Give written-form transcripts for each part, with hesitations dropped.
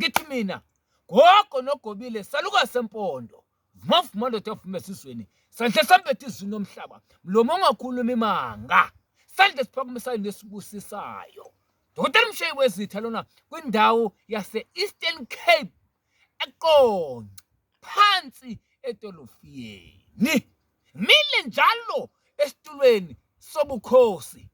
Ngithi mina gogo nogobile salukazi sempondo vuma vuma ndoda evuma esizweni sandla sambethe izulu nomhlaba mlomo ongakhulumi manga sandla esiphakamisayo nesibusisayo. Dokotela Mshayi wezitha lona kwindawo yase-Eastern Cape eQonce phansi edolofiyeni. Mile njalo esitulweni sobukhosi.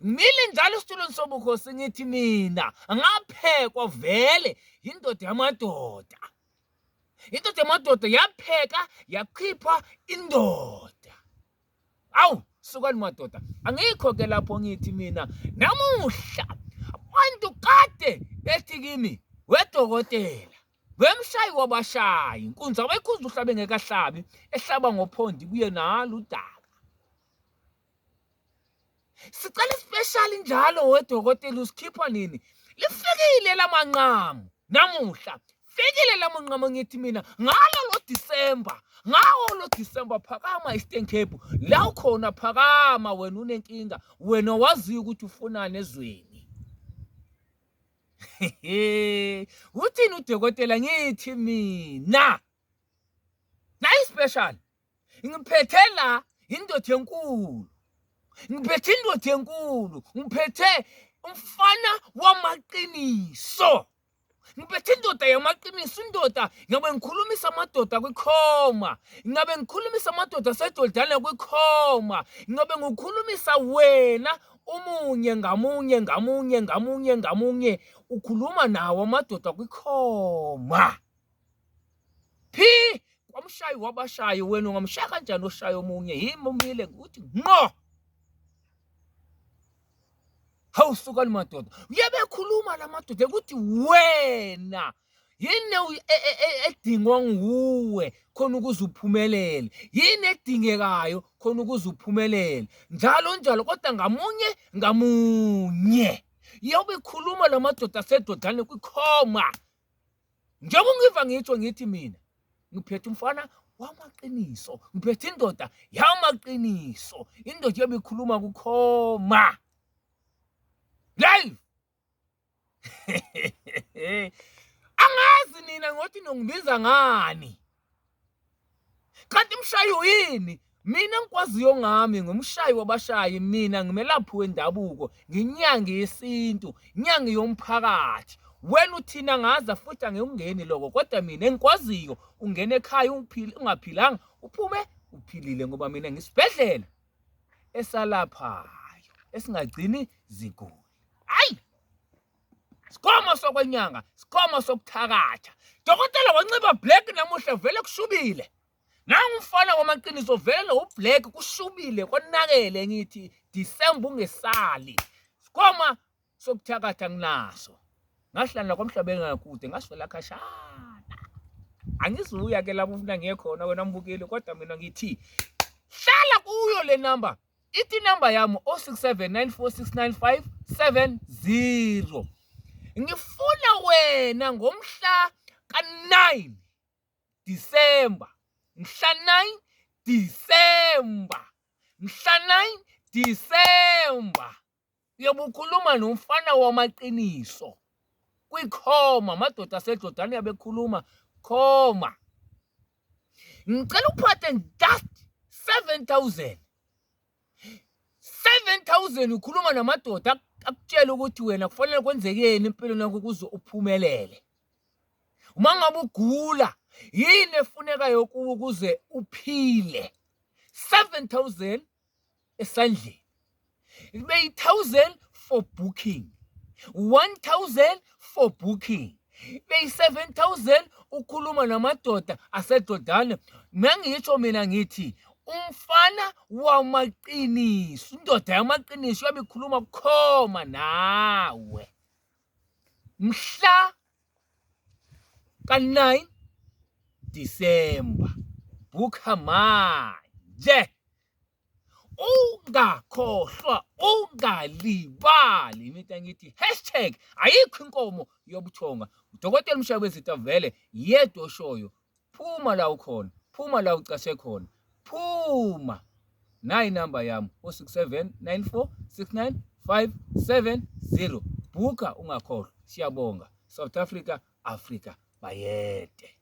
Ngimile njalo esitulweni sobukhosi ngithi mina ngaphekwa vele yindoda yamadoda. Indoda yamadoda yapheka yakhipha indoda. Awu sukani madoda, angikho ke lapho ngithi mina namuhla abantu kade bethi kimi wedokotela wemshayi wabashayi inkunzi abayikhuza uhlabe ngeke ahlabi ehlaba ngophondi kuye nalo udaka. Sicela isipeshali njalo wedokotela usikhipha nini? Lifikile lamanqamu namuhla. Fikile lamanqamu ngithi mina ngalo lo December, ngawo lo December phakama Eastern Cape. La ukhona phakama wena unenkinga, wena waziyo ukuthi ufunani ezweni. Uthini udokotela ngithi mina? Nayi special. Ngiphethe la indoda enkulu. Ngiphethe indoda enkulu. Ngiphethe umfana wamaqiniso. Ngiphethe indoda yamaqiniso, indoda ngabe ngikhulumisa amadoda kwikhoma. Ngabe ngikhulumisa amadoda aseJordana kwikhoma. Ngabe ngikhulumisa wena umunye ngamunye ngamunye ngamunye ngamunye ukhuluma nawo amadoda kwikhoma. Phi kwamshayi wabashayi wena ungamshaya kanjani oshaya omunye yimi umile ukuthi ngqo. Hawu sukani madoda. Uyabekhuluma la madoda ukuthi wena yini e, e, e, edingwa nguwe khona ukuze uphumelele yini edingekayo khona ukuze uphumelele njalo njalo kodwa ngamunye ngamunye yobe ikhuluma la madoda asedodane kwikhoma Njengoba ungiva ngitsho ngithi mina ngiphethe umfana wamaqiniso, ngiphethe indoda yamaqiniso, indoda yobe ikhuluma kukhoma live. Angazi nina ngothi nongibiza ngani. Kanti umshayi uyini? Mina engikwaziyo ngami ngumshayi wabashayi mina ngimelaphi wendabuko nginyangi yesintu nyangi yomphakathi wena uthina ngaza futhi angikungeni lokho kodwa mina engikwaziyo ungena ekhaya ungaphilanga uphume uphilile ngoba mina ngisibhedlela esalaphayo esingagcini ziguli ayi Sikhomo sokwenyanga, sikhomo sokuthakatha. Dokotela wanxiba black namuhla vele kushubile. Nangu umfana wamaqiniso vele lo ublack kushubile konakele ngithi December ungesali. Sikhoma sokuthakatha nginaso. Ngahlala kwamhlabeni ngakude ngaswela khashana. Angizuya ke lapho ufuna ngiye khona wena mbukeli kodwa mina ngithi hlala kuyo le number Ithi inamba yami 0679469570. Ngifuna wena ngomhla ka-9 December. Mhla 9 December. Mhla 9 December. Uyobe ukhuluma nomfana wamaqiniso. Kwikhoma amadoda aseJordani yabekhuluma khoma. Ngicela uphathe just 7000. 7000 ukhuluma namadoda akutshela ukuthi wena kufanele kwenzekeni empilweni yakho ukuze uphumelele. Uma ngabe ugula yini efunekayo kuwe ukuze uphile? 7000 esandleni ibe yi-1000 for booking 1000 for booking ibe yi-7000 ukhuluma namadoda asedodane mengitsho mina ngithi umfana wamaqiniso indoda yamaqiniso yabe ikhuluma kukhoma nawe mhla ka-9 December bhukha manje ungakhohlwa ungalibali mina ngithi hashtag ayikho inkomo yobuthonga udokotela umshayi wezitha vele yedwa oshoyo phuma la ukhona phuma la ucashe khona phuma nayi inamba yami 0679469570 bhukha ungakhohlwa siyabonga South Africa. Afrika, bayede.